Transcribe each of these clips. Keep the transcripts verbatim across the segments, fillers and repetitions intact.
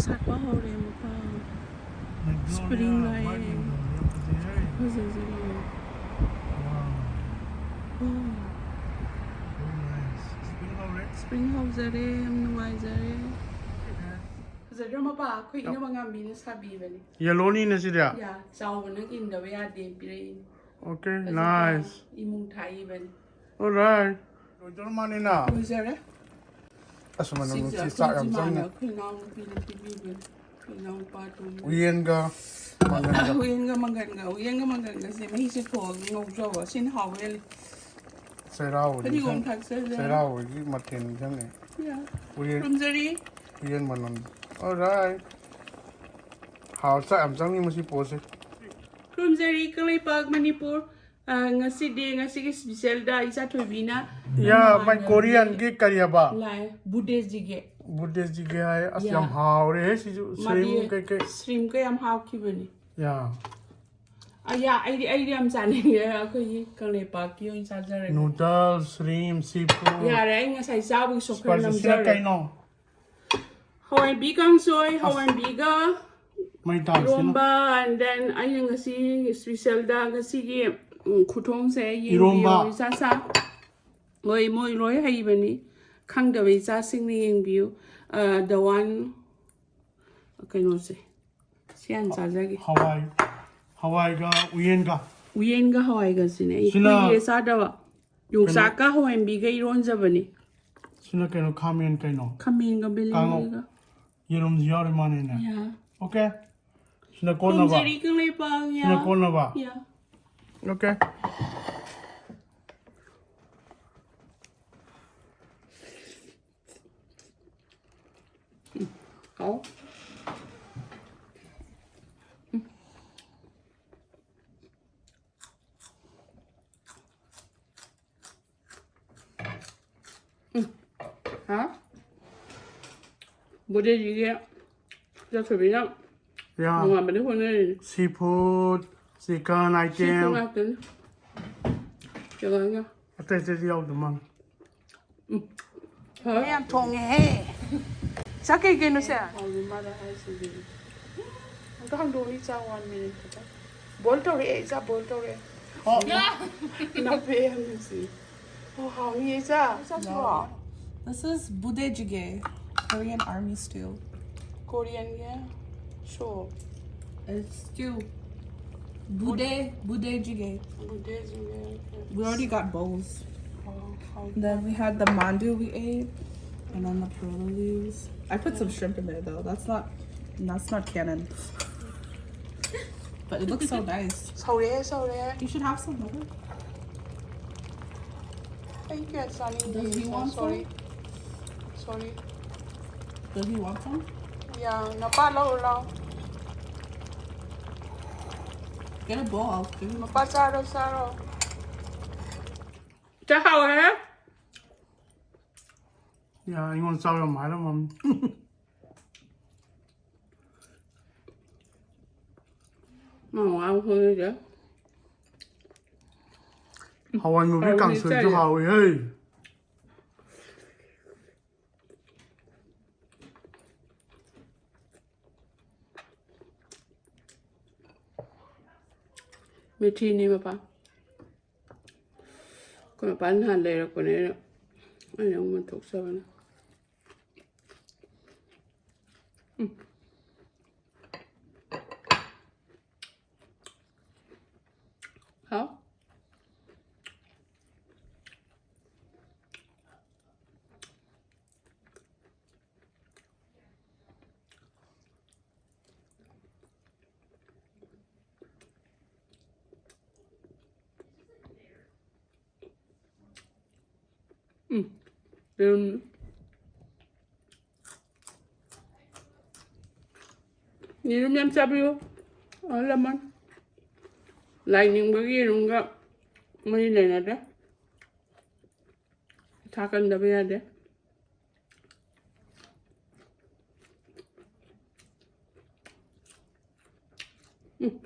ꯁꯥꯠꯄ ꯍꯧꯔꯦ ꯑꯃꯨꯛꯀ꯫ Spring ꯂꯥꯛꯑꯦ꯫ ꯐꯖꯩ, ꯐꯖꯩ꯫ Wow. Very nice. Spring ꯍꯧꯔꯦ꯫ Spring ꯍꯧꯖꯔꯦ, ꯌꯥꯝ ꯅꯨꯡꯉꯥꯏꯖꯔꯦ꯫ ꯐꯖꯗ꯭ꯔꯣ ꯃꯄꯥ? ꯑꯩꯈꯣꯏ ꯏꯅꯝꯃ ꯉꯥꯝꯕꯤꯅ ꯁꯥꯕꯤꯕꯅꯤ꯫ Yellowꯅꯤꯅꯦ ꯁꯤꯗꯤ? ꯌꯥ, ꯆꯥꯎꯕ ꯅꯪ ꯏꯟꯗꯕ ꯌꯥꯗꯦ ꯄꯤꯔꯛꯏꯅꯤ꯫ Okay, nice. ꯏꯃꯨꯡ ꯊꯥꯛꯏꯕꯅꯤ꯫ Alright. ꯂꯣꯏꯗꯧꯔ ꯃꯥꯅꯤꯅ꯫ ꯂꯣꯏꯖꯔꯦ꯫ ꯑꯁ, ꯃꯅꯝ ꯁꯤꯁꯦ ꯅꯨꯡꯁꯤ, ꯑꯩꯈꯣꯏ ꯆꯥꯛ ꯌꯥꯝ ꯏꯆꯤꯟ ꯆꯪꯉꯦ꯫ ꯏꯅꯥꯎ, ꯑꯩꯈꯣꯏ ꯏꯅꯥꯎꯅꯨꯄꯤꯅ ꯄꯤꯕꯤꯕꯅꯤ꯫ ꯑꯩꯈꯣꯏ ꯏꯅꯥꯎꯅꯨꯄꯥ ꯑꯇꯣꯝꯕꯅ꯫ ꯎꯌꯦꯟꯒ ꯃꯪꯒꯟꯒ꯫ ꯎꯌꯦꯟꯒ ꯃꯪꯒꯟꯒ, ꯎꯌꯦꯟꯒ ꯃꯪꯒꯟꯒꯁꯦ ꯃꯍꯤꯁꯦ ꯊꯣꯛꯑꯒ ꯉꯧꯖꯕ꯫ ꯁꯤꯅ ꯍꯥꯎꯕ ꯍꯦꯜꯂꯤ꯫ ꯆꯩꯔꯥꯎꯕꯒꯤ ꯐꯗꯤꯒꯣꯝ ꯏꯟꯁꯥꯡ, ꯊꯥꯛꯆꯜꯂꯦ꯫ ꯆꯩꯔꯥꯎꯕꯒꯤ ꯃꯊꯦꯜ ꯅꯤꯡꯁꯤꯡꯉꯦ꯫ ꯌꯥ꯫ ꯎꯌꯦꯟ, ꯈꯨꯔꯨꯝꯖꯔꯤ꯫ ꯎꯌꯦꯟ ꯃꯅꯝ꯫ Alright. ꯍꯥꯎ, ꯆꯥꯛ ꯌꯥꯝ ꯆꯪꯉꯤ ꯃꯁꯤ ꯄꯣꯠꯁꯦ꯫ ꯈꯨꯔꯨꯝꯖꯔꯤ ꯀꯪꯂꯩꯄꯥꯛ ꯃꯅꯤꯄꯨꯔ꯫ ꯑ, ꯉꯁꯤꯗꯤ, ꯉꯁꯤꯒꯤ specialꯗ ꯏꯆꯥ ꯊꯣꯏꯕꯤꯅ ꯌꯥ, ꯅꯪ ꯃꯥꯏ ꯃꯃꯥꯟꯅꯕꯤ Koreanꯒꯤ ꯀꯔꯤ ꯍꯥꯏꯕ? ꯂꯥꯛꯑꯦ, Buddhistꯀꯤꯒꯦ꯫ Buddhistꯀꯤꯒꯦ ꯍꯥꯏ꯫ ꯑꯁ, ꯌꯥ꯫ ꯌꯥꯝ ꯍꯥꯎꯔꯦꯍꯦ ꯁꯤꯁꯨ꯫ ꯃꯥꯗꯤ shrimp ꯀꯩꯀꯩ꯫ Shrimpꯀ ꯌꯥꯝ ꯍꯥꯎꯈꯤꯕꯅꯤ꯫ ꯌꯥ꯫ ꯑ, ꯌꯥ, ꯑꯩꯗꯤ, ꯑꯩꯗꯤ ꯌꯥꯝ ꯆꯥꯅꯤꯡꯉꯦ꯫ ꯑꯩꯈꯣꯏꯒꯤ ꯀꯪꯂꯩꯄꯥꯛꯀꯤ ꯑꯣꯏꯅ ꯆꯥꯖꯔꯒꯦ꯫ Noodle, shrimp, seafood꯫ ꯌꯥꯔꯦ, ꯑꯩ ꯉꯁꯥꯏ ꯆꯥꯕꯒꯤ ꯁꯣꯛꯈ꯭ꯔꯦ, spicy ꯁꯤꯅ ꯅꯝꯖꯔꯦ꯫ ꯀꯩꯅꯣ? ꯍꯋꯥꯏꯕꯤ ꯀꯥꯡꯁꯣꯏ, ꯑꯁ꯫ ꯍꯋꯥꯏꯕꯤꯒ ꯃꯩ ꯇꯥꯕꯁꯤꯅ꯫ ꯏꯔꯣꯝꯕ, and then ꯑꯩꯅ ꯉꯁꯤ specialꯗ ꯉꯁꯤꯒꯤ, ꯎꯝ, ꯈꯨꯊꯣꯡꯁꯦ ꯌꯦꯡꯕꯤꯌꯨ, ꯏꯔꯣꯝꯕ꯫ ꯏꯆꯥ ꯁꯥ-, ꯍꯣꯏ, ꯃꯣꯏ ꯂꯣꯏ ꯍꯩꯕꯅꯤ꯫ ꯈꯪꯗꯕ ꯏꯆꯥꯁꯤꯡꯅ ꯌꯦꯡꯕꯤꯌꯨ꯫ ꯑ, the one, ꯀꯩꯅꯣꯁꯦ, ꯁꯤ ꯍꯥꯟꯅ ꯆꯥꯖꯒꯦ꯫ ꯍꯋꯥꯏ, ꯍꯋꯥꯏꯒ ꯎꯌꯦꯟꯒ꯫ ꯎꯌꯦꯟꯒ ꯍꯋꯥꯏꯒꯁꯤꯅꯦ ꯑꯩ ꯁꯤꯅ ꯀꯨꯏꯔꯦ ꯆꯥꯗꯕ꯫ ꯀꯩꯅꯣ? ꯌꯣꯡꯆꯥꯛꯀ ꯍꯋꯥꯏꯟꯕꯤꯒ ꯏꯔꯣꯟꯖꯕꯅꯤ꯫ ꯁꯤꯅ ꯀꯩꯅꯣ? ꯈꯥꯃꯦꯟ ꯀꯩꯅꯣ? ꯈꯥꯃꯦꯟꯒ ꯀꯥꯡꯉꯧ꯫ ꯕꯦꯂꯦꯟꯗ꯭ꯔꯤꯒ꯫ ꯌꯦꯔꯨꯝꯁꯨ ꯌꯥꯎꯔꯤ ꯃꯥꯅꯦꯅꯦ꯫ ꯌꯥ꯫ Okay꯫ ꯁꯤꯅ ꯀꯣꯟꯅꯕ? ꯈꯨꯔꯨꯝꯖꯔꯤ ꯀꯪꯂꯩꯄꯥꯛ, ꯌꯥ꯫ ꯁꯤꯅ ꯀꯣꯟꯅꯕ? ꯌꯥ꯫ Okay꯫ ꯎꯝ, ꯍꯥꯎ꯫ ꯎꯝ꯫ ꯎꯝ꯫ ꯍꯥ? ꯕꯣꯗꯦꯖꯤꯒꯤ ꯆꯥꯁꯨꯕꯤꯅ ꯌꯥ꯫ ꯅꯣꯡꯉꯥꯟꯕꯗꯩ ꯍꯣꯠꯅꯔꯤꯅꯤ꯫ Seafood, chicken item꯫ Seafood ꯉꯥꯛꯇꯅꯤ꯫ ꯆꯤꯛꯀꯟꯒ꯫ ꯑꯇꯩ ꯑꯇꯩꯗꯤ ꯌꯥꯎꯗ ꯃꯥꯜꯂꯦ꯫ ꯎꯝ꯫ ꯍꯣꯏ꯫ ꯌꯥꯝ ꯊꯣꯡꯉꯦꯍꯦ꯫ ꯆꯥꯛ ꯀꯩ ꯀꯩꯅꯣ ꯁꯦ? ꯍꯥꯎꯕ ꯃꯥꯜꯂꯦ ꯍꯥꯏꯁꯤꯗꯤ꯫ ꯑꯝꯇ ꯍꯥꯡꯗꯣꯛꯑꯣ, ꯏꯆꯥ, one minute ꯈꯛꯇ꯫ Boil ꯇꯧꯔꯛꯑꯦ, ꯏꯆꯥ, boil ꯇꯧꯔꯛꯑꯦ꯫ ꯑꯣ꯫ ꯅꯞꯄꯦ ꯌꯥꯝꯅ ꯁꯤ꯫ ꯑꯣ, ꯍꯥꯎꯅꯤꯌꯦ, ꯏꯆꯥ꯫ ꯏꯆꯥꯁꯨ꯫ No. This is budae jjigae, Korean army stew. Korean ꯒꯤ? Sure. It's stew. Budae, budae jjigae. Budae jjigae. We already got bowls. Oh, okay. Then we had the mandu we ate, and then the pirola leaves. I put some shrimp in there though. That's not, that's not canon. But it looks so nice. ꯁꯧꯔꯦ, ꯁꯧꯔꯦ꯫ You should have some, mother. ꯑꯩ ꯀꯌꯥ ꯆꯥꯅꯤꯡꯗꯦ꯫ Does he want some? Sorry. Sorry. Does he want some? ꯌꯥ, ꯅꯄꯥ ꯂꯧꯔꯨ ꯂꯥꯎ꯫ Get a bowl, I'll give him. ꯅꯄꯥ ꯆꯥꯔꯣ, ꯆꯥꯔꯣ꯫ ꯆꯥꯛ ꯍꯥꯎꯋꯦ꯫ ꯌꯥ, ꯑꯩꯉꯣꯟꯗ ꯆꯥꯎ ꯌꯥꯝ ꯍꯥꯏꯔꯝꯃꯝꯅꯤ꯫ ꯃꯥ ꯋꯥ ꯍꯣꯏꯗ꯫ ꯍꯋꯥꯏ ꯃꯨꯕꯤ ꯍꯋꯥꯏ ꯀꯥꯡꯁꯣꯏꯁꯨ ꯆꯥꯏꯌꯦ꯫ ꯍꯥꯎꯋꯤ ꯍꯦ꯫ ꯃꯤꯊꯤꯅꯤ ꯃꯄꯥ꯫ ꯑꯩꯈꯣꯏ ꯃꯄꯥ ꯅꯍꯥꯟ ꯂꯩꯔꯛꯄꯅꯦ, ꯑꯩꯅ, ꯑꯩꯅ ꯑꯃꯨꯛ ꯃꯟꯊꯣꯛꯆꯕꯅꯦ꯫ ꯎꯝ꯫ ꯍꯥꯎ꯫ ꯎꯝ꯫ ꯌꯦꯔꯨꯝ꯫ ꯌꯦꯔꯨꯝ ꯌꯥꯝ ꯆꯥꯕꯤꯌꯨ, ꯑꯍꯜ ꯂꯃꯟ꯫ ꯂꯥꯏ ꯅꯤꯡꯕꯒꯤ ꯌꯦꯔꯨꯝꯒ ꯃꯔꯤ ꯂꯩꯅꯗꯦ꯫ ꯏꯁꯥ ꯀꯟꯗꯕ ꯌꯥꯗꯦ꯫ ꯎꯝ꯫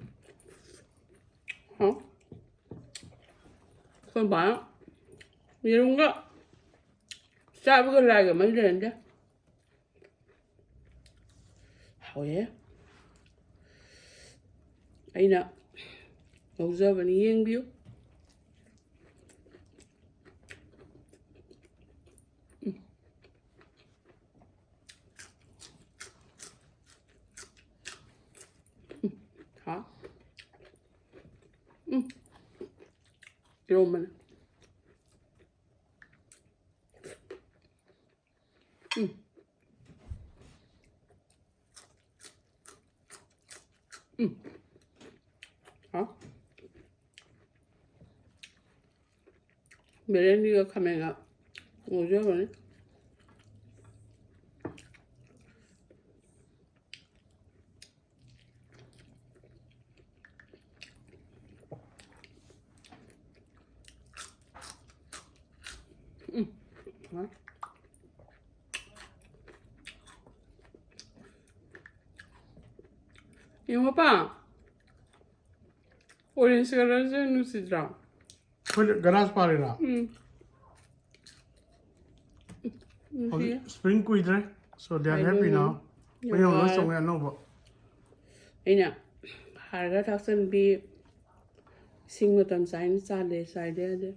ꯍꯥꯎ꯫ ꯑꯩꯈꯣꯏ ꯕꯥ ꯌꯦꯔꯨꯝꯒ ꯆꯥꯕꯒ ꯂꯥꯏꯒ ꯃꯔꯤ ꯂꯩꯅꯗꯦ꯫ ꯍꯥꯎꯋꯦ꯫ ꯑꯩꯅ ꯉꯧꯖꯕꯅꯤ, ꯌꯦꯡꯕꯤꯌꯨ꯫ ꯎꯝ꯫ ꯎꯝ꯫ ꯍꯥ? ꯎꯝ꯫ ꯏꯔꯣꯝꯕꯅꯦ꯫ ꯎꯝ꯫ ꯎꯝ꯫ ꯍꯥꯎ꯫ ꯕꯦꯂꯦꯟꯗ꯭ꯔꯤꯒ ꯈꯥꯃꯦꯟꯒ ꯉꯧꯖꯕꯅꯤ꯫ ꯎꯝ꯫ ꯌꯦꯡꯉꯣꯄ꯫ Orange colourꯁꯦ ꯅꯨꯡꯁꯤꯗ꯭ꯔꯥ? ꯑꯩꯈꯣꯏ ꯒꯅꯥꯁ ꯄꯥꯜꯂꯤꯔꯥ? ꯎꯝ꯫ ꯅꯨꯡꯁꯤ꯫ ꯍꯧꯖꯤꯛ spring ꯀꯨꯏꯗ꯭ꯔꯦ꯫ So they are happy now꯫ ꯃꯌꯥꯝ ꯂꯣꯏ ꯆꯣꯡꯉꯦ ꯑꯅꯧꯕ꯫ ꯑꯩꯅ ꯍꯥꯔꯒ ꯊꯥꯛꯆꯟꯕꯤ, ꯏꯁꯤꯡ ꯃꯇꯝ ꯆꯥꯏꯅ ꯆꯥꯗꯦ, ꯆꯥꯏꯗ ꯌꯥꯗꯦ꯫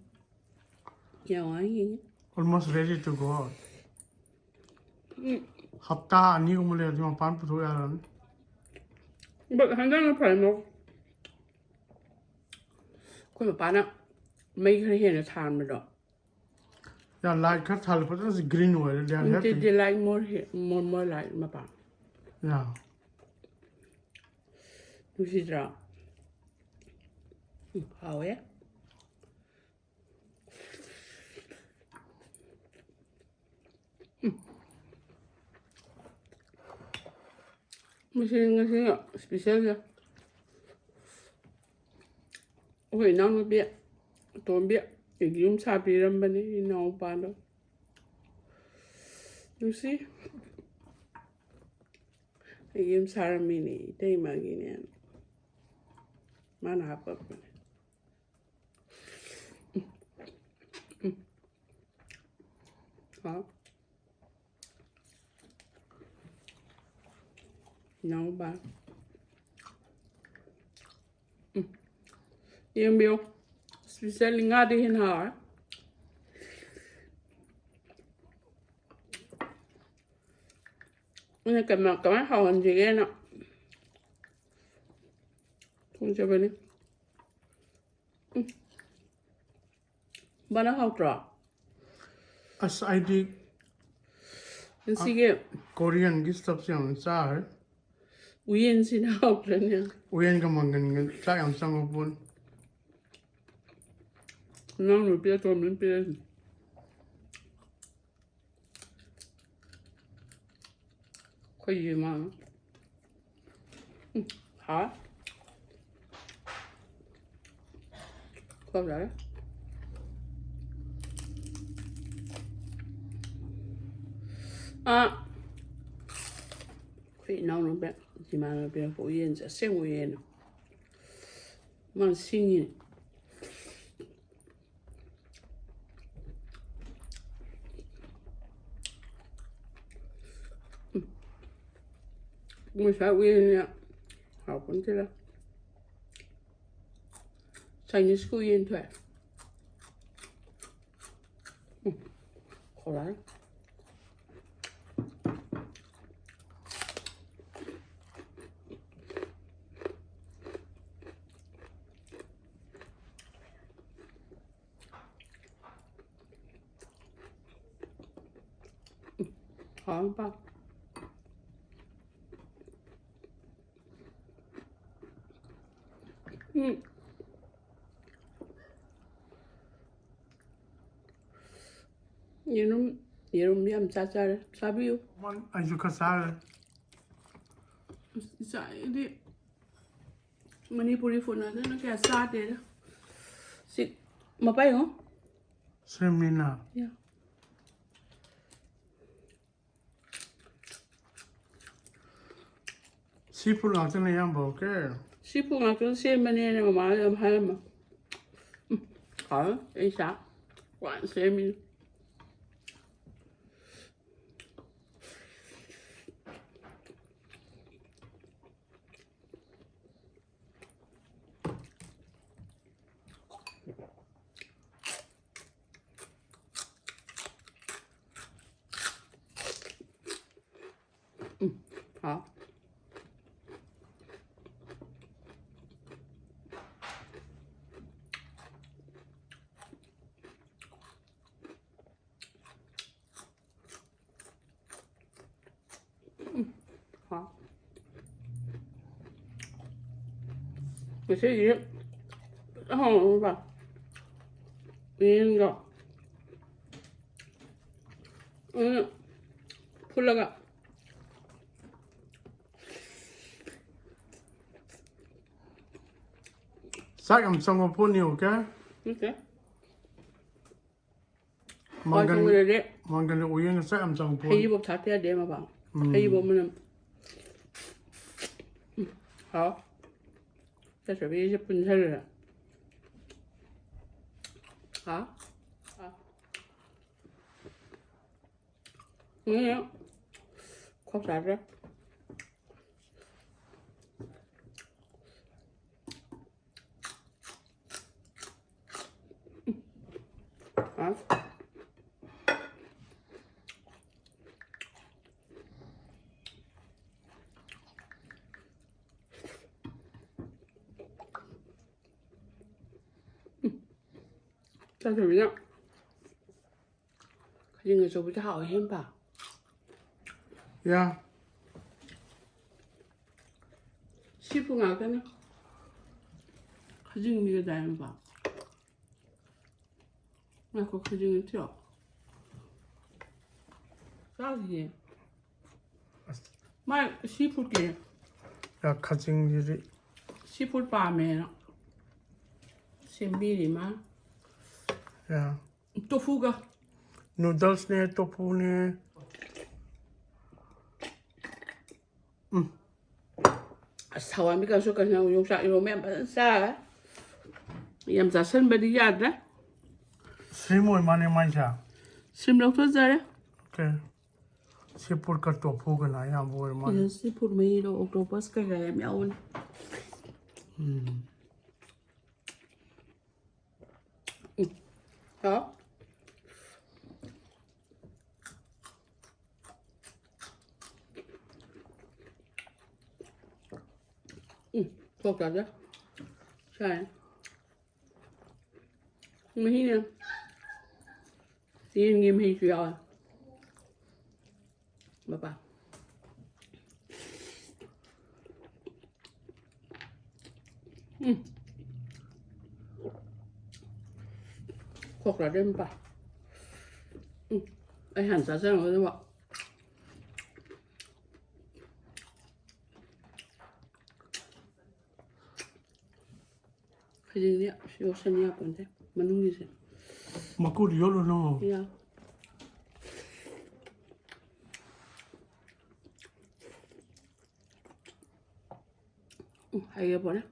ꯌꯥꯝ ꯋꯥꯅ ꯌꯦꯡꯉꯤ꯫ Almost ready to go out꯫ ꯎꯝ꯫ ꯍꯞꯇꯥ ꯑꯅꯤꯒꯨꯝꯕ ꯂꯩꯔꯗꯤ ꯃꯄꯥꯟ ꯄꯨꯊꯣꯛ ꯌꯥꯔꯅꯤ꯫ But ꯍꯟꯗꯛꯅ ꯐꯔꯦ ꯃꯧ꯫ ꯑꯩꯈꯣꯏ ꯃꯄꯥꯅ ꯃꯩ ꯈꯔ ꯍꯦꯟꯅ ꯊꯥꯟꯕꯗꯣ꯫ Yeah, light ꯈꯔ ꯊꯥꯜꯂ ꯐꯖꯅ green ꯑꯣꯏꯔꯦ꯫ They are happy꯫ They, they like more here, more, more light ꯃꯄꯥ꯫ Yeah꯫ ꯅꯨꯡꯁꯤꯗ꯭ꯔꯥ? ꯎꯝ, ꯍꯥꯎꯋꯦ꯫ ꯎꯝ꯫ ꯃꯁꯤ ꯉꯁꯤ specialꯁꯦ꯫ ꯑꯩꯈꯣꯏ ꯏꯅꯥꯎꯅꯨꯄꯤ ꯑꯇꯣꯝꯕꯤ ꯑꯩꯒꯤ ꯌꯨꯝ ꯁꯥꯕꯤꯔꯝꯕꯅꯤ, ꯏꯅꯥꯎꯄꯥꯗꯣ꯫ ꯅꯨꯡꯁꯤ꯫ ꯑꯩꯒꯤ ꯌꯨꯝ ꯁꯥꯔꯝꯃꯤꯅꯦ, ꯏꯇꯩꯃꯒꯤꯅꯦꯅ꯫ ꯃꯥꯅ ꯍꯥꯞꯄꯛꯄꯅꯦ꯫ ꯎꯝ꯫ ꯎꯝ꯫ ꯍꯥꯎ꯫ ꯏꯅꯥꯎꯄꯥ꯫ ꯎꯝ꯫ ꯌꯦꯡꯕꯤꯌꯨ꯫ Specially ꯉꯥꯗꯤ ꯍꯦꯟꯅ ꯍꯥꯎꯔꯦ꯫ ꯑꯩꯅ ꯀꯃꯥꯏ-, ꯀꯃꯥꯏꯅ ꯍꯥꯎꯍꯟꯁꯤꯒꯦꯅ ꯊꯣꯡꯖꯕꯅꯤ꯫ ꯎꯝ꯫ ꯕꯅ ꯍꯥꯎꯇ꯭ꯔꯣ? ꯑꯁ, ꯑꯩꯗꯤ ꯉꯁꯤꯒꯤ Koreanꯒꯤ stuffꯁꯦ ꯌꯥꯝ ꯆꯥꯈ꯭ꯔꯦ꯫ ꯎꯌꯦꯟꯁꯤꯅ ꯍꯥꯎꯇ꯭ꯔꯅꯦ? ꯎꯌꯦꯟꯒ ꯃꯪꯒꯟꯒ ꯆꯥꯛ ꯌꯥꯝ ꯆꯪꯕ ꯄꯣꯠꯅꯤ꯫ ꯅꯪ ꯅꯨꯄꯤ ꯑꯇꯣꯝꯕꯤꯅ ꯄꯤꯔꯛꯏꯅꯤ꯫ ꯑꯩꯈꯣꯏꯒꯤ ꯏꯃꯥꯅ꯫ ꯎꯝ, ꯍꯥꯎꯋꯦ꯫ ꯈꯔ ꯌꯥꯔꯦ꯫ ꯑꯥ, ꯑꯩꯈꯣꯏ ꯏꯅꯥꯎꯅꯨꯄꯤ ꯏꯃꯥꯅ ꯄꯤꯔꯛꯄ ꯎꯌꯦꯟꯁꯦ ꯑꯁꯦꯡꯕ ꯎꯌꯦꯟꯅꯤ꯫ ꯃꯥꯅ ꯁꯤꯡꯉꯤ꯫ ꯎꯝ꯫ ꯉꯁꯥꯏ ꯎꯌꯦꯟꯅꯦ꯫ ꯍꯥꯎꯄꯣꯟꯇꯦꯗ꯫ Chineseꯀꯤ ꯎꯌꯦꯟ ꯊꯣꯛꯑꯦ꯫ ꯎꯝ꯫ ꯈꯣꯂꯥꯏ꯫ ꯍꯥꯎꯕ꯫ ꯎꯝ꯫ ꯌꯦꯔꯨꯝ, ꯌꯦꯔꯨꯝ ꯌꯥꯝ ꯆꯥ ꯆꯥꯔꯦ꯫ ꯆꯥꯕꯤꯌꯨ꯫ ꯑꯩꯁꯨ ꯈꯔ ꯆꯥꯈ꯭ꯔꯦ꯫ ꯏꯆꯥ, ꯑꯩꯗꯤ ꯃꯅꯤꯄꯨꯔꯤ food ꯅꯠꯇꯅ ꯀꯌꯥ ꯆꯥꯗꯦꯗ꯫ ꯁꯤ ꯃꯄꯥ ꯌꯦꯡꯉꯣ꯫ ꯁꯦꯝꯃꯤꯅ꯫ ꯌꯥ꯫ Seafood ꯉꯥꯛꯇꯅ ꯑꯌꯥꯝꯕ, okay? Seafood ꯉꯥꯛꯇꯅ ꯁꯦꯝꯕꯅꯦꯅ ꯃꯃꯥꯅ ꯌꯥꯝ ꯍꯥꯏꯔꯝꯕ꯫ ꯎꯝ, ꯍꯥꯎꯋꯦ꯫ ꯑꯩ ꯆꯥ ꯋꯥꯅ ꯁꯦꯝꯃꯤꯅꯦ꯫ ꯍꯥꯎ꯫ ꯎꯝ, ꯍꯥꯎ꯫ ꯉꯁꯤꯗꯤ ꯐꯖꯅ ꯍꯥꯎꯔꯅꯤꯕ꯫ ꯎꯌꯦꯟꯗꯣ꯫ ꯎꯝ, ꯐꯨꯠꯂꯒ꯫ ꯆꯥꯛ ꯌꯥꯝ ꯆꯪꯕ ꯄꯣꯠꯅꯤ, ꯑꯣꯀꯦ? ꯅꯠꯇꯦ꯫ ꯃꯪꯒꯟ, ꯍꯋꯥꯏ ꯊꯣꯡꯕꯗꯗꯤ ꯃꯪꯒꯟꯒ ꯎꯌꯦꯟꯒ ꯆꯥꯛ ꯌꯥꯝ ꯆꯪꯕ ꯄꯣꯠꯅꯤ꯫ ꯍꯩꯔꯤꯕꯣꯞ ꯊꯥꯛꯇ ꯌꯥꯗꯦ ꯃꯄꯥ꯫ ꯎꯝ꯫ ꯍꯩꯔꯤꯕꯣꯞ ꯃꯅꯝ꯫ ꯎꯝ, ꯍꯥꯎ꯫ ꯆꯠꯈ꯭ꯔꯕ ꯏꯁꯦ ꯄꯨꯟꯁꯤꯜꯂꯦ꯫ ꯍꯥꯎ꯫ ꯍꯥꯎ꯫ ꯎꯝ꯫ ꯈꯣꯛ ꯆꯥꯗ꯭ꯔꯦ꯫ ꯎꯝ꯫ ꯍꯥꯎ꯫ ꯆꯥꯗꯕꯤꯗ ꯈꯖꯤꯡ ꯑꯆꯧꯕꯗꯤ ꯍꯥꯎꯋꯦ, ꯍꯦꯟꯕ꯫ ꯌꯥ꯫ ꯁꯤꯄꯨ ꯉꯥꯛꯇꯅꯦ꯫ ꯈꯖꯤꯡꯗꯤ ꯀꯗꯥꯏꯅꯣꯕ? ꯉꯥꯏꯈꯣ, ꯈꯖꯤꯡ ꯊꯤꯔꯣ꯫ ꯆꯥꯈꯤꯒꯦ꯫ ꯑꯁ꯫ ꯃꯥ ꯁꯤ ꯐꯨꯗꯀꯤ꯫ ꯌꯥ, ꯈꯖꯤꯡꯁꯤꯗꯤ꯫ ꯁꯤ ꯐꯨꯗ ꯄꯥꯝꯃꯦꯅ ꯁꯦꯝꯕꯤꯔꯤ ꯃꯥ꯫ ꯌꯥ꯫ ꯇꯣꯐꯨꯒ꯫ ꯅꯨꯗꯜꯁꯅꯦ, ꯇꯣꯐꯨꯅꯦ꯫ ꯎꯝ꯫ ꯑꯁ, ꯍꯋꯥꯏ ꯃꯨꯕꯤꯒꯁꯨ ꯀꯩꯅꯣ, ꯌꯣꯡꯆꯥꯛ ꯏꯔꯣꯝꯕ ꯌꯥꯝ ꯐꯖꯅ ꯆꯥꯔꯦ꯫ ꯌꯥꯝ ꯆꯥꯁꯟꯕꯗꯤ ꯌꯥꯗ꯭ꯔꯦ꯫ ꯁꯤꯝ ꯑꯣꯏ ꯃꯥꯅꯦ ꯃꯥꯏꯁꯦ꯫ ꯁꯤꯝ ꯂꯧꯊꯣꯛꯆꯔꯦ꯫ ꯑꯣꯀꯦ꯫ ꯁꯤ ꯐꯨꯗꯀ ꯇꯣꯐꯨꯒꯅ ꯑꯌꯥꯝꯕ ꯑꯣꯏꯔ ꯃꯥꯜꯂꯦ꯫ ꯁꯤꯗ ꯁꯤ ꯐꯨꯗ ꯃꯍꯤꯗꯣ ꯑꯣꯛꯇꯣꯄꯁ ꯀꯩꯀꯥ ꯌꯥꯝ ꯌꯥꯎꯕꯅꯦ꯫ ꯎꯝ꯫ ꯎꯝ꯫ ꯍꯥꯎ꯫ ꯀꯣꯛ ꯇꯥꯗꯦ꯫ ꯁꯥꯏ꯫ ꯃꯍꯤꯅꯦ꯫ ꯌꯦꯟꯒꯤ ꯃꯍꯤꯁꯨ ꯌꯥꯎꯋꯦ꯫ ꯃꯄꯥ꯫ ꯎꯝ꯫ ꯈꯣꯛꯈ꯭ꯔꯗꯤ ꯑꯗꯨꯝ ꯄꯥꯏ꯫ ꯎꯝ꯫ ꯑꯩ ꯍꯥꯟꯅ ꯆꯥꯖꯔꯝꯒꯗꯕ꯫ ꯈꯖꯤꯡꯗꯤ ꯌꯣꯠꯁꯟ ꯌꯥꯄꯣꯟꯇꯦ꯫ ꯃꯅꯨꯡꯒꯤꯁꯦ꯫ ꯃꯀꯨꯗꯤ ꯌꯣꯠꯂꯨꯅꯨ꯫ ꯌꯥ꯫ ꯎꯝ, ꯍꯩꯔꯕꯣꯅꯦ꯫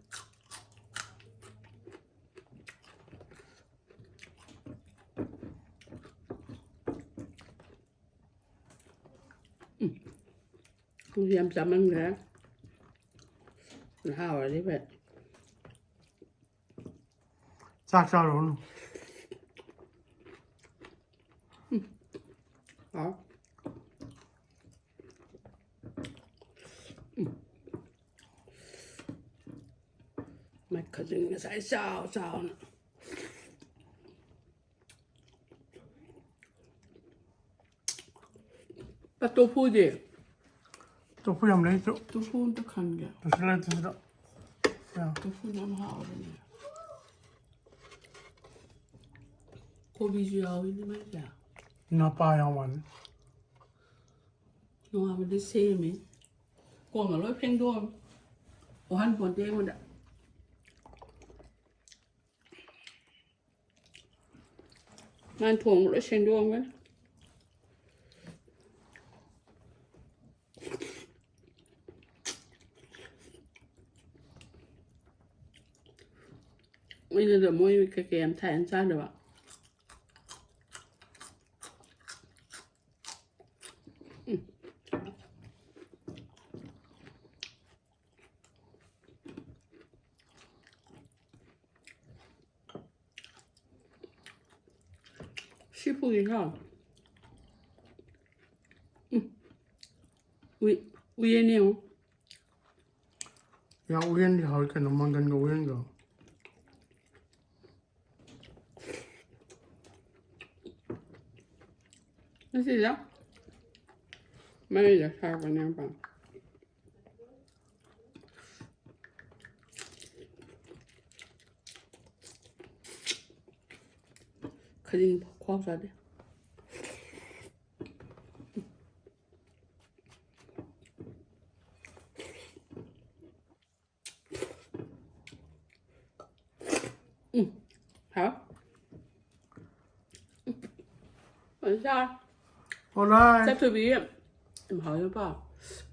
ꯎꯝ꯫ ꯌꯥꯝ ꯆꯥꯃꯟꯈ꯭ꯔꯦ꯫ ꯅꯍꯥ ꯑꯣꯏꯔꯗꯤ ꯐꯩ꯫ ꯆꯥꯛ ꯆꯥꯔꯨꯔꯅꯨ꯫ ꯎꯝ꯫ ꯍꯥꯎ꯫ ꯎꯝ꯫ ꯃꯥꯏ ꯈꯖꯤꯡ ꯉꯁꯥꯏ ꯆꯥꯎ ꯆꯥꯎꯅ꯫ ꯇꯣꯐꯨꯗꯤ? ꯇꯣꯐꯨ ꯌꯥꯝ ꯂꯩ, ꯇꯣ-, ꯇꯣꯐꯨ ꯑꯝꯇ ꯈꯟꯒꯦ꯫ ꯇꯨꯁꯤꯜꯂꯣ, ꯇꯨꯁꯤꯜꯂꯣ꯫ ꯌꯥ꯫ ꯇꯣꯐꯨ ꯌꯥꯝ ꯍꯥꯎꯕꯅꯦ꯫ ꯀꯣꯕꯤꯁꯨ ꯌꯥꯎꯋꯤꯅꯦ ꯃꯥꯏꯁꯦ꯫ ꯅꯄꯥ ꯌꯥꯎ ꯃꯥꯜꯂꯦ꯫ ꯅꯣꯡꯉꯥꯟꯕꯗꯤ ꯁꯦꯝꯃꯤ꯫ ꯀꯣꯟꯒ ꯂꯣꯏ ꯐꯦꯡꯗꯣꯛꯑꯝꯃꯤ꯫ ꯋꯥꯍꯟ ꯄꯣꯟꯇꯦ ꯑꯩꯉꯣꯟꯗ꯫ ꯃꯥꯅ ꯊꯣꯡꯕ ꯂꯣꯏ ꯁꯦꯡꯗꯣꯛꯑꯝꯒꯅꯤ꯫ ꯑꯩꯅꯗ ꯃꯣꯏ ꯀꯩꯀꯩ ꯌꯥꯝ ꯊꯥꯏꯅ ꯆꯥꯗꯕ꯫ ꯎꯝ꯫ ꯁꯤꯐꯨꯒꯤ ꯍꯥꯎ꯫ ꯎꯝ꯫ ꯎꯏ-, ꯎꯏꯌꯦꯅꯦ ꯌꯦꯡꯉꯨ꯫ ꯌꯥ, ꯎꯌꯦꯟꯗꯤ ꯍꯥꯎꯋꯤ ꯀꯩꯅꯣ, ꯃꯪꯒꯟꯒ ꯎꯌꯦꯟꯒ꯫ ꯉꯁꯤꯁꯦ ꯃꯩꯗ ꯁꯥꯕꯅꯦꯕ꯫ ꯈꯖꯤꯡ ꯈꯨꯍꯥꯎ ꯆꯥꯗꯦ꯫ ꯎꯝ, ꯍꯥꯎ꯫ ꯎꯝ, ꯐꯖꯅ ꯆꯥꯔꯦ꯫ Alright. ꯆꯥꯊꯣꯏꯕꯤ, ꯌꯥꯝ ꯍꯥꯎꯋꯦ ꯄꯥꯎ꯫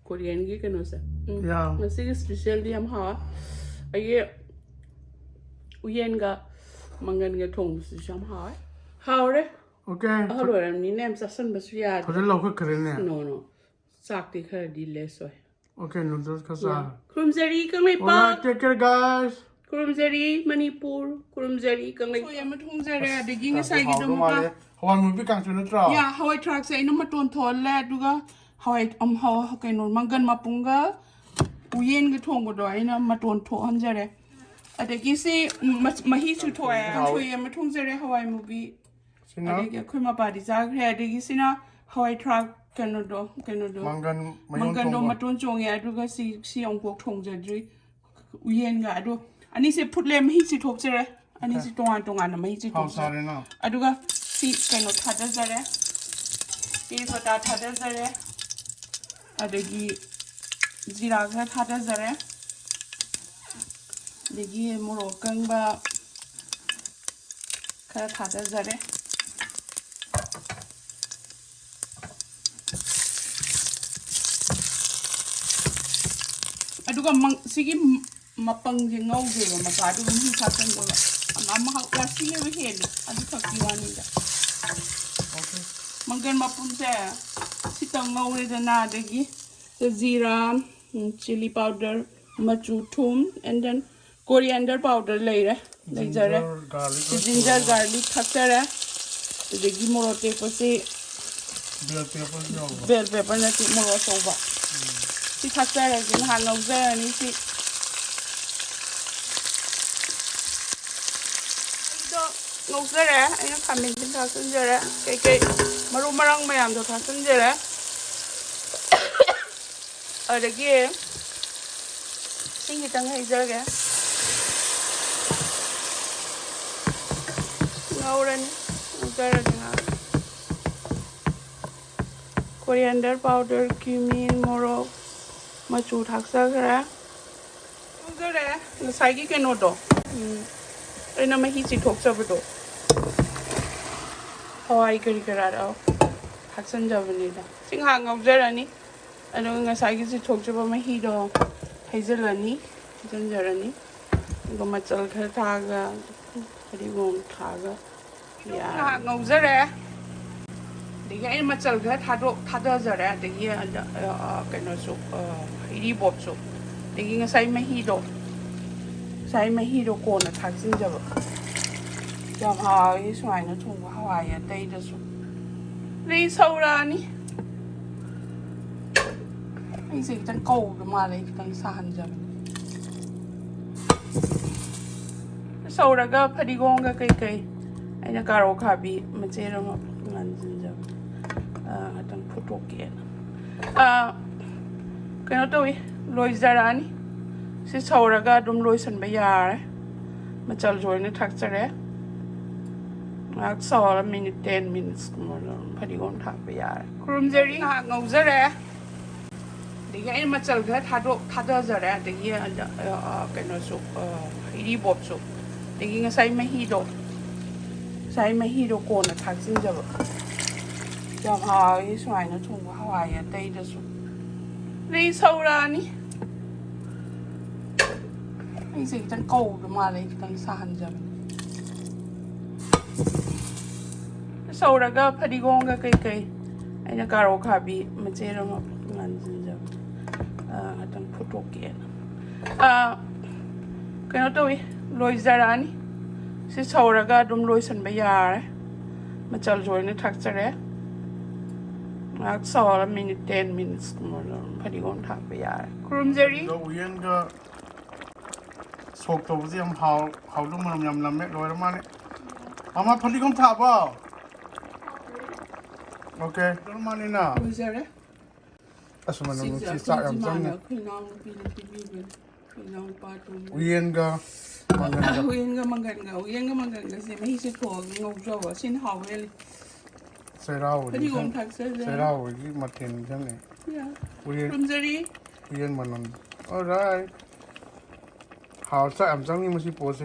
ꯀꯣꯔꯤꯌꯟꯒꯤ ꯀꯩꯅꯣꯁꯦ꯫ ꯎꯝ, ꯌꯥ꯫ ꯉꯁꯤꯒꯤ specialꯗꯤ ꯌꯥꯝ ꯍꯥꯎꯋꯦ꯫ ꯑꯩꯒꯤ ꯎꯌꯦꯟꯒ ꯃꯪꯒꯟꯒ ꯊꯣꯡꯕꯁꯤꯁꯨ ꯌꯥꯝ ꯍꯥꯎꯋꯦ꯫ ꯍꯥꯎꯔꯦ꯫ Okay. ꯑꯍꯜ ꯑꯣꯏꯔꯕꯅꯤꯅ ꯌꯥꯝ ꯆꯥꯁꯟꯕꯁꯨ ꯌꯥꯗ꯭ꯔꯦ꯫ ꯐꯖꯅ ꯂꯧꯈꯠꯈ꯭ꯔꯦꯅꯦ꯫ No, no. ꯆꯥꯛꯇꯤ ꯈꯔꯗꯤ less ꯑꯣꯏ꯫ Okay, noodles ꯈꯔ ꯆꯥꯔꯦ꯫ ꯈꯨꯔꯨꯝꯖꯔꯤ Kangleipak. Alright, take care, guys. ꯈꯨꯔꯨꯝꯖꯔꯤ Manipur, ꯈꯨꯔꯨꯝꯖꯔꯤ Kangleipak. ꯎꯁꯣꯏ ꯑꯃ ꯊꯣꯡꯖꯔꯦ, ꯑꯁ, ꯑꯗꯒꯤ ꯀꯥꯡꯁꯣꯏ ꯉꯁꯥꯏꯒꯤꯗꯣ ꯍꯥꯎꯗꯧ ꯃꯥꯜꯂꯦ꯫ ꯍꯋꯥꯏ ꯃꯨꯕꯤ ꯀꯥꯡꯁꯣꯏ ꯅꯠꯇ꯭ꯔꯣ? ꯌꯥ, ꯍꯋꯥꯏ ꯊ꯭ꯔꯥꯛꯁꯦ ꯑꯩꯅ ꯃꯇꯣꯟ ꯊꯣꯛꯍꯜꯂꯦ, ꯑꯗꯨꯒ ꯍꯋꯥꯏ, ꯑꯝ, ꯍꯋꯥ-, ꯀꯩꯅꯣ, ꯃꯪꯒꯟ ꯃꯄꯨꯝꯒ ꯎꯌꯦꯟꯒ ꯊꯣꯡꯕꯗꯣ ꯑꯩꯅ ꯃꯇꯣꯟ ꯊꯣꯛꯍꯟꯖꯔꯦ꯫ ꯑꯗꯒꯤ ꯁꯤ ꯃ-, ꯃꯍꯤꯁꯨ ꯊꯣꯛꯑꯦ, ꯍꯥꯎ꯫ ꯀꯥꯡꯁꯣꯏ ꯑꯃ ꯊꯣꯡꯖꯔꯦ, ꯍꯋꯥꯏ ꯃꯨꯕꯤ꯫ ꯁꯤꯅ? ꯑꯗꯒꯤ ꯑꯩꯈꯣꯏ ꯃꯄꯥꯗꯤ ꯆꯥꯈ꯭ꯔꯦ꯫ ꯑꯗꯒꯤ ꯁꯤꯅ ꯍꯋꯥꯏ ꯊ꯭ꯔꯥꯛ ꯀꯩꯅꯣꯗꯣ, ꯀꯩꯅꯣꯗꯣ, ꯃꯪꯒꯟ ꯃꯌꯣꯟ ꯃꯪꯒꯟꯗꯣ ꯊꯣꯡꯕ꯫ ꯃꯇꯣꯟ ꯆꯣꯡꯉꯦ꯫ ꯑꯗꯨꯒ ꯁꯤ, ꯁꯤ ꯑꯃꯨꯛꯐꯥꯎ ꯊꯣꯡꯖꯗ꯭ꯔꯤ꯫ ꯎꯌꯦꯟꯒ꯫ ꯑꯗꯣ ꯑꯅꯤꯁꯦ ꯐꯨꯠꯂꯦ, ꯃꯍꯤꯁꯤ ꯊꯣꯛꯆꯔꯦ꯫ ꯑꯅꯤꯁꯤ ꯑꯣꯀꯦ꯫ ꯇꯣꯉꯥꯟ ꯇꯣꯉꯥꯟꯅ ꯃꯍꯤꯁꯤ ꯍꯥꯎ ꯊꯣꯛꯆꯔꯦ꯫ ꯆꯥꯔꯦꯅ꯫ ꯑꯗꯨꯒ ꯁꯤ ꯀꯩꯅꯣ ꯊꯥꯗꯖꯔꯦ, ꯇꯦꯖꯄꯇꯥ ꯊꯥꯗꯖꯔꯦ, ꯑꯗꯒꯤ ꯖꯤꯔꯥ ꯈꯔ ꯊꯥꯗꯖꯔꯦ, ꯑꯗꯒꯤ ꯃꯣꯔꯣꯛ ꯑꯀꯪꯕ ꯈꯔ ꯊꯥꯗꯖꯔꯦ꯫ ꯑꯗꯨꯒ ꯃꯪ-, ꯁꯤꯒꯤ ꯃꯄꯪꯁꯦ ꯉꯧꯗꯣꯏꯕ, ꯃꯄꯥ ꯑꯗꯨꯒ ꯃꯍꯤ ꯊꯥꯛꯆꯟꯗꯣꯏꯕ꯫ ꯑꯃ, ꯑꯃꯈꯛ ꯂꯥꯁꯤꯜꯂꯦꯕ ꯍꯦꯜꯂꯦ, ꯑꯗꯨ ꯈꯛꯀꯤ ꯋꯥꯅꯤꯗ꯫ ꯑꯣꯀꯦ꯫ ꯃꯪꯒꯟ ꯃꯄꯨꯝꯁꯦ ꯁꯤꯇꯪ ꯉꯧꯔꯦꯗꯅ, ꯑꯗꯒꯤ ꯖꯤꯔꯥ, ꯎꯝ, chilli powder, ꯃꯆꯨ, ꯊꯨꯝ, and then coriander powder ꯂꯩꯔꯦ, ꯂꯩꯖꯔꯦ꯫ Ginger, garlic, ginger, garlic ꯊꯥꯛꯆꯔꯦ꯫ ꯑꯗꯒꯤ ꯃꯣꯔꯣꯛ ꯑꯇꯦꯛꯄꯁꯤ bell pepper ꯌꯥꯎꯕ꯫ Bell pepper ꯅꯠꯇꯦ, ꯃꯣꯔꯣꯛ ꯑꯆꯧꯕ꯫ ꯎꯝ꯫ ꯁꯤ ꯊꯥꯛꯆꯔꯒꯦ, ꯉꯥꯏꯍꯥꯛ ꯉꯧꯖꯔꯅꯤ ꯁꯤ꯫ ꯊꯣꯛꯆꯔꯦ꯫ ꯑꯩꯅ ꯈꯥꯃꯦꯟꯁꯤꯟ ꯊꯥꯛꯆꯤꯟꯖꯔꯦ꯫ ꯀꯩꯀꯩ ꯃꯔꯨ ꯃꯔꯥꯡ ꯃꯌꯥꯝꯗꯣ ꯊꯥꯛꯆꯤꯟꯖꯔꯦ꯫ ꯑꯗꯒꯤ ꯏꯁꯤꯡ ꯈꯤꯇꯪ ꯍꯩꯖꯔꯒꯦ꯫ ꯉꯧꯔꯅꯤ꯫ ꯉꯧꯖꯔꯒꯦ ꯉꯥꯏꯍꯥꯛ꯫ Coriander powder, cumin, ꯃꯣꯔꯣꯛ ꯃꯆꯨ ꯊꯥꯛꯆꯈ꯭ꯔꯦ꯫ ꯉꯧꯖꯔꯦ꯫ ꯉꯁꯥꯏꯒꯤ ꯀꯩꯅꯣꯗꯣ, ꯎꯝ, ꯑꯩꯅ ꯃꯍꯤ ꯆꯤꯊꯣꯛꯆꯕꯗꯣ, ꯍꯋꯥꯏ ꯀꯔꯤ ꯀꯔꯥꯗꯣ ꯊꯥꯛꯆꯟꯖꯕꯅꯤꯗ꯫ ꯁꯤ ꯉꯥꯏꯍꯥꯛ ꯉꯧꯖꯔꯅꯤ꯫ ꯑꯗꯨꯒ ꯉꯁꯥꯏꯒꯤ ꯆꯤꯊꯣꯛꯆꯕ ꯃꯍꯤꯗꯣ ꯍꯩꯖꯤꯜꯂꯅꯤ, ꯍꯩꯖꯤꯟꯖꯔꯅꯤ꯫ ꯑꯗꯨꯒ ꯃꯆꯜ ꯈꯔ ꯊꯥꯛꯑꯒ, ꯐꯗꯤꯒꯣꯝ ꯊꯥꯛꯑꯒ ꯌꯥꯔꯦ꯫ ꯉꯥꯏꯍꯥꯛ ꯉꯧꯖꯔꯦ꯫ ꯑꯗꯒꯤ ꯑꯩꯅ ꯃꯆꯜ ꯈꯔ ꯊꯥꯗꯣꯛ-, ꯊꯥꯗꯖꯔꯦ꯫ ꯑꯗꯒꯤ ꯑꯗ-, ꯑ, ꯑ, ꯀꯩꯅꯣꯁꯨ, ꯑ, ꯏꯔꯤꯕꯣꯞꯁꯨ꯫ ꯑꯗꯒꯤ ꯉꯁꯥꯏ ꯃꯍꯤꯗꯣ, ꯉꯁꯥꯏ ꯃꯍꯤꯗꯣ ꯀꯣꯟꯅ ꯊꯥꯛꯆꯤꯟꯖꯕ꯫ ꯌꯥꯝ ꯍꯥꯎꯋꯤ ꯁꯨꯃꯥꯏꯅ ꯊꯣꯡꯕ ꯍꯋꯥꯏ ꯑꯇꯩꯗꯁꯨ꯫ ꯑꯗꯩ ꯁꯧꯔꯛꯑꯅꯤ꯫ ꯑꯩꯁꯦ ꯈꯤꯇꯪ ꯀꯧꯕ ꯃꯥꯜꯂꯦ, ꯑꯩ ꯈꯤꯇꯪ ꯁꯥꯍꯟꯖꯕꯅꯤ꯫ ꯁꯧꯔꯒ ꯐꯗꯤꯒꯣꯝꯒ ꯀꯩꯀꯩ, ꯑꯩꯅ ꯀꯥꯔꯣ ꯈꯥꯕꯤ ꯃꯆꯦꯠ ꯑꯃ ꯉꯥꯟꯁꯤꯟꯖꯕꯅꯤ꯫ ꯑ, ꯉꯥꯛꯇꯪ ꯐꯨꯠꯇꯣꯛꯀꯦꯅ꯫ ꯑ, ꯀꯩꯅꯣ ꯇꯧꯏ, ꯂꯣꯏꯖꯔꯛꯑꯅꯤ꯫ ꯁꯤ ꯁꯧꯔꯒ ꯑꯗꯨꯝ ꯂꯣꯏꯁꯤꯟꯕ ꯌꯥꯔꯦ꯫ ꯃꯆꯜꯁꯨ ꯑꯣꯏꯅ ꯊꯥꯛꯆꯔꯦ꯫ ꯉꯥꯏꯍꯥꯛ ꯁꯧꯍꯜꯂ minute ten minutes ꯀꯨꯝꯕ ꯑꯗꯨꯝ ꯐꯗꯤꯒꯣꯝ ꯊꯥꯛꯄ ꯌꯥꯔꯦ꯫ ꯈꯨꯔꯨꯝꯖꯔꯤ꯫ ꯉꯥꯏꯍꯥꯛ ꯉꯧꯖꯔꯦ꯫ ꯑꯗꯒꯤ ꯑꯩꯅ ꯃꯆꯜ ꯈꯔ ꯊꯥꯗꯣꯛ-, ꯊꯥꯗꯖꯔꯦ꯫ ꯑꯗꯒꯤ ꯑꯗ-, ꯑ, ꯑ, ꯀꯩꯅꯣꯁꯨ, ꯑ, ꯏꯔꯤꯕꯣꯞꯁꯨ꯫ ꯑꯗꯒꯤ ꯉꯁꯥꯏ ꯃꯍꯤꯗꯣ, ꯉꯁꯥꯏ ꯃꯍꯤꯗꯣ ꯀꯣꯟꯅ ꯊꯥꯛꯆꯤꯟꯖꯕ꯫ ꯌꯥꯝ ꯍꯥꯎꯋꯤ ꯁꯨꯃꯥꯏꯅ ꯊꯣꯡꯕ ꯍꯋꯥꯏ ꯑꯇꯩꯗꯁꯨ꯫ ꯑꯗꯩ ꯁꯧꯔꯛꯑꯅꯤ꯫ ꯑꯩꯁꯦ ꯈꯤꯇꯪ ꯀꯧꯕ ꯃꯥꯜꯂꯦ, ꯑꯩ ꯈꯤꯇꯪ ꯁꯥꯍꯟꯖꯕꯅꯤ꯫ ꯁꯧꯔꯒ ꯐꯗꯤꯒꯣꯝꯒ ꯀꯩꯀꯩ, ꯑꯩꯅ ꯀꯥꯔꯣ ꯈꯥꯕꯤ ꯃꯆꯦꯠ ꯑꯃ ꯉꯥꯟꯁꯤꯟꯖꯕꯅꯤ꯫ ꯑ, ꯉꯥꯛꯇꯪ ꯐꯨꯠꯇꯣꯛꯀꯦꯅ꯫ ꯑ, ꯀꯩꯅꯣ ꯇꯧꯏ, ꯂꯣꯏꯖꯔꯛꯑꯅꯤ꯫ ꯁꯤ ꯁꯧꯔꯒ ꯑꯗꯨꯝ ꯂꯣꯏꯁꯤꯟꯕ ꯌꯥꯔꯦ꯫ ꯃꯆꯜꯁꯨ ꯑꯣꯏꯅ ꯊꯥꯛꯆꯔꯦ꯫ ꯉꯥꯏꯍꯥꯛ ꯁꯧꯍꯜꯂ minute ten minutes ꯀꯨꯝꯕ ꯑꯗꯨꯝ ꯐꯗꯤꯒꯣꯝ ꯊꯥꯛꯄ ꯌꯥꯔꯦ꯫ ꯈꯨꯔꯨꯝꯖꯔꯤ꯫ ꯑꯗꯣ ꯎꯌꯦꯟꯒ ꯁꯣꯛ ꯇꯧꯕꯁꯦ ꯌꯥꯝ ꯍꯥꯎ-, ꯍꯥꯎꯗꯧ ꯃꯅꯝ ꯌꯥꯝ ꯅꯝꯃꯦ꯫ ꯂꯣꯏꯔ ꯃꯥꯜꯂꯦ꯫ ꯃꯃꯥ ꯐꯗꯤꯒꯣꯝ ꯊꯥꯕꯣ? ꯑꯣꯀꯦ, ꯀꯔꯝ ꯃꯥꯅꯤꯅ? ꯂꯣꯏꯖꯔꯦ꯫ ꯑꯁ, ꯃꯅꯝ ꯁꯤꯁꯦ ꯅꯨꯡꯁꯤ, ꯑꯩꯈꯣꯏ ꯆꯥꯛ ꯌꯥꯝ ꯏꯃꯥꯅ ꯆꯪꯉꯦ꯫ ꯑꯩꯈꯣꯏ ꯏꯅꯥꯎꯅꯨꯄꯤꯅ ꯄꯤꯕꯤꯕꯅꯦ꯫ ꯑꯩꯈꯣꯏ ꯏꯅꯥꯎꯅꯨꯄꯥ ꯑꯇꯣꯝꯕ꯫ ꯎꯌꯦꯟꯒ ꯃꯪꯒꯟꯒ꯫ ꯎꯌꯦꯟꯒ ꯃꯪꯒꯟꯒ, ꯎꯌꯦꯟꯒ ꯃꯪꯒꯟꯒꯁꯦ ꯃꯍꯤꯁꯦ ꯊꯣꯛꯑꯒ ꯉꯧꯖꯕ꯫ ꯁꯤꯅ ꯍꯥꯎꯕ ꯍꯦꯜꯂꯤ꯫ ꯆꯩꯔꯥꯎꯕꯒꯤ ꯐꯗꯤꯒꯣꯝ ꯊꯥꯛꯆꯗ꯭ꯔꯦ꯫ ꯆꯩꯔꯥꯎꯕꯒꯤ ꯃꯊꯦꯜ ꯅꯤꯡꯁꯤꯡꯉꯦ꯫ ꯌꯥ꯫ ꯎꯌꯦꯟ꯫ ꯈꯨꯔꯨꯝꯖꯔꯤ꯫ ꯎꯌꯦꯟ ꯃꯅꯝ꯫ Alright꯫ ꯍꯥꯎ, ꯆꯥꯛ ꯌꯥꯝ ꯆꯪꯉꯤ ꯃꯁꯤ ꯄꯣꯠꯁꯦ꯫